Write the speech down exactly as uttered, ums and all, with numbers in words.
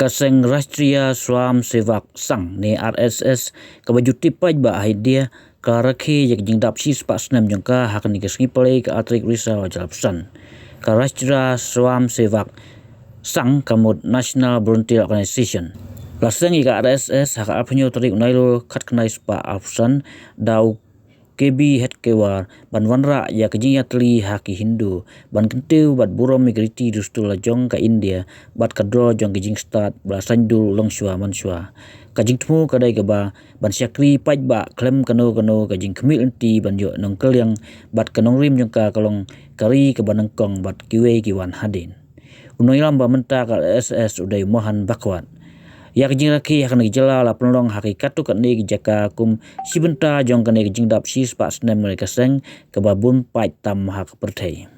Ka seng Rashtriya Swayamsevak Sangh ne R S S kaba ju tip paidbah ha India ka rakhe ïa ka jingdap shispah snem jong ka ha kane ka sngi Palei ka artarik Risaw ar hajar arphew san. Ka Rashtriya Swayamsevak Sangh ka mut National Volunteer Organization. La seng ïa ka R S S ha ka arphew hynñiew tarik u Nailur khatkhyndai spah arphew san da u K B Hedgewar ban wanrah ïa ka jingïatylli ha ki Hindu ban kyntiew bad burom ïa ka riti dustur la jong ka India bad ka dor jong ka jingstad ba la saindur longshuwa manshuwa. Ka jingthmu ka dei kaba ban shakri paidbah khlem kano kano ka jingkhmih lynti ban ïoh nongkylliang bad ka nongrim jong ka ka long ka ri kaba nyngkong bad kiwei ki wan hadien. U nongïalam ba mynta ka R S S u dei Mohan Bhagwat. Ïa ka jingrakhe ha kane ka jylla la pynlong ha ki katto katne ki jaka kum shi bynta jong kane ka jingdap shispah snem ka seng kaba bun paid tam ha ka pyrthei.